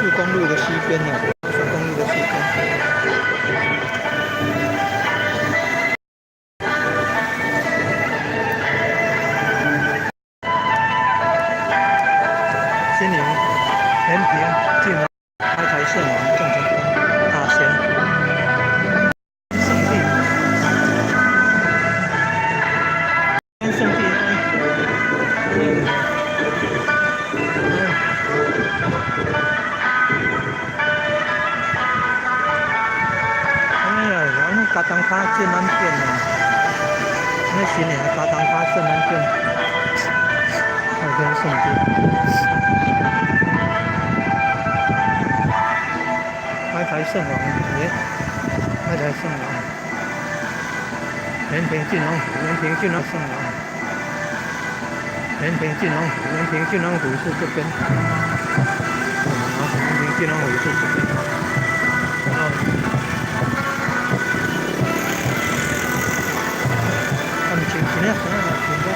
速公路的西邊啊，高速公路的西邊。新營、延平、晉安、開台聖王、鄭成功、大仙、聖地、聖地。安呢啦，安呢加東跤鎮安鎮啊，安呢新營加東跤鎮安鎮，開天聖地。開台聖王，耶！開台聖王，延平晉王府，延平晉王聖王，延平晉王府，延平晉王府是這邊，延平晉王府是這邊，然後。他們請請啊，請請。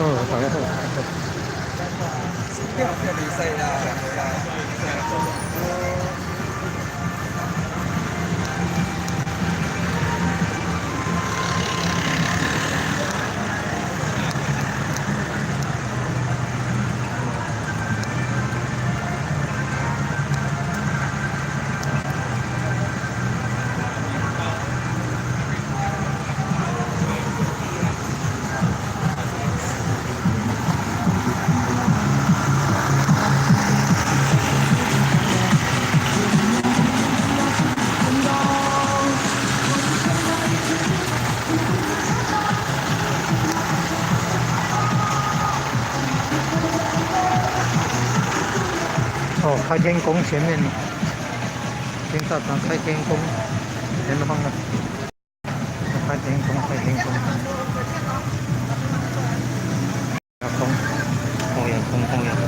哦，大家好。哦，開天宮前面，天大堂開天宮前方的，開天宮，開天宮，宮，後陽宮，後陽宮。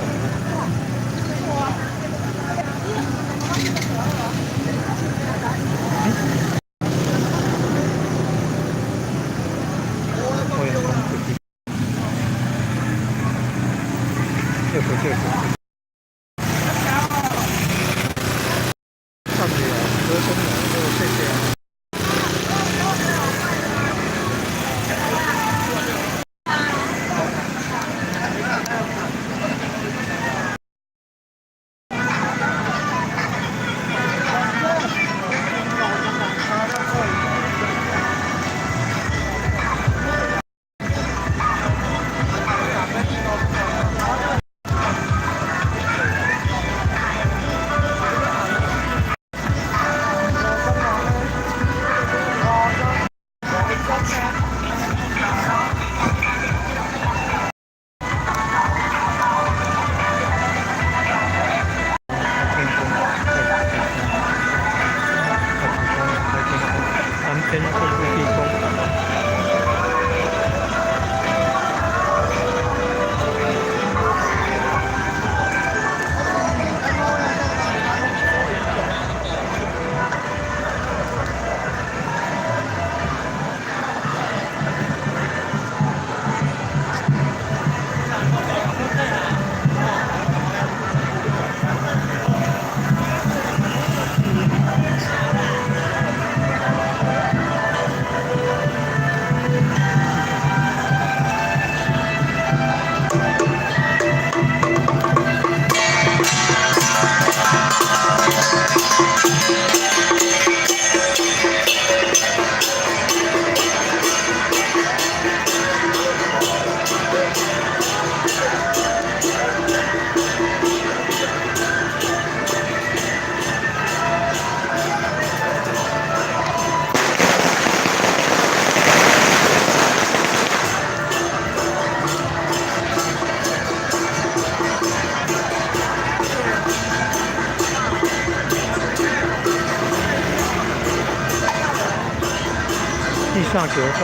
後陽宮這個這個。上面啊，歌中來，這個謝謝啊。開天宮，開天宮，南天宮地宮。地下九洞。地下九洞。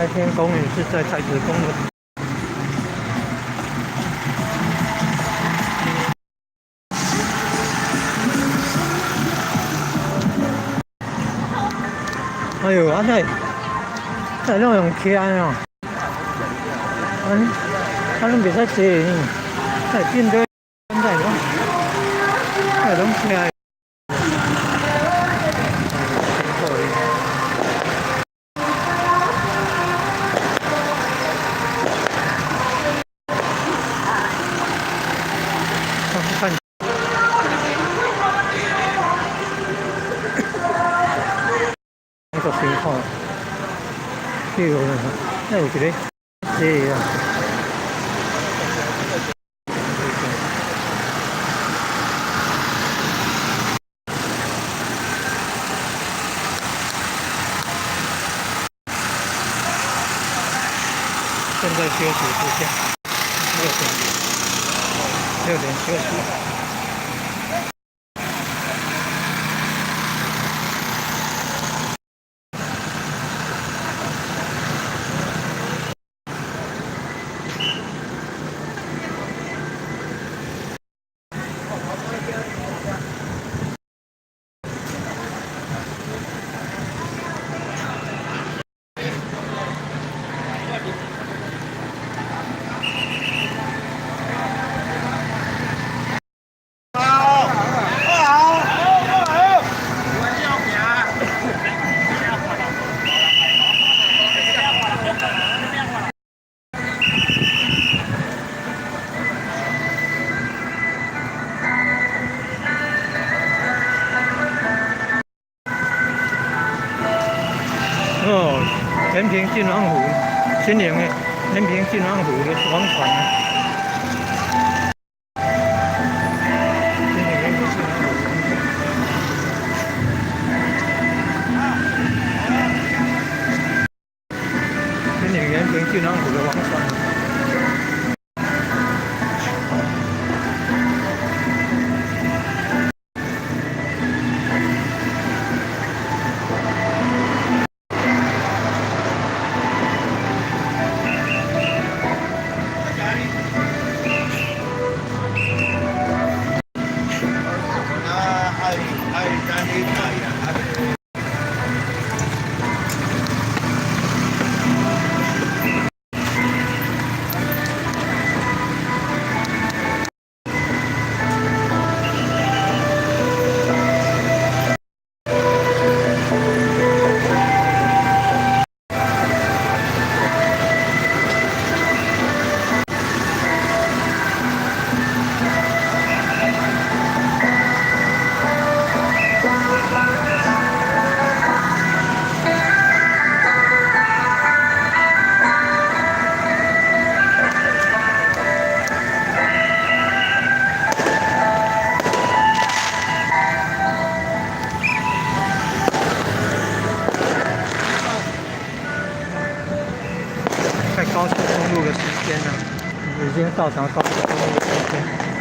開天宮也是在太子宮的。哎呦，啊這，這攏用騎哦，啊，啊攏袂使坐呢，這變做這攏，這攏騎。看。那個情況，這個那有一個這個啊。現在休息時間，6點，6點休息。哦，延平郡王府，新營的延平郡王府的王船。新營延平郡王府王船。新營延平郡王府的王船。在高速公路的時間了，已經到達高速公路的時間。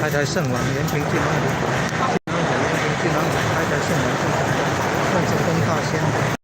開台聖王延平郡王府，延平郡王府開台聖王宋成公大仙。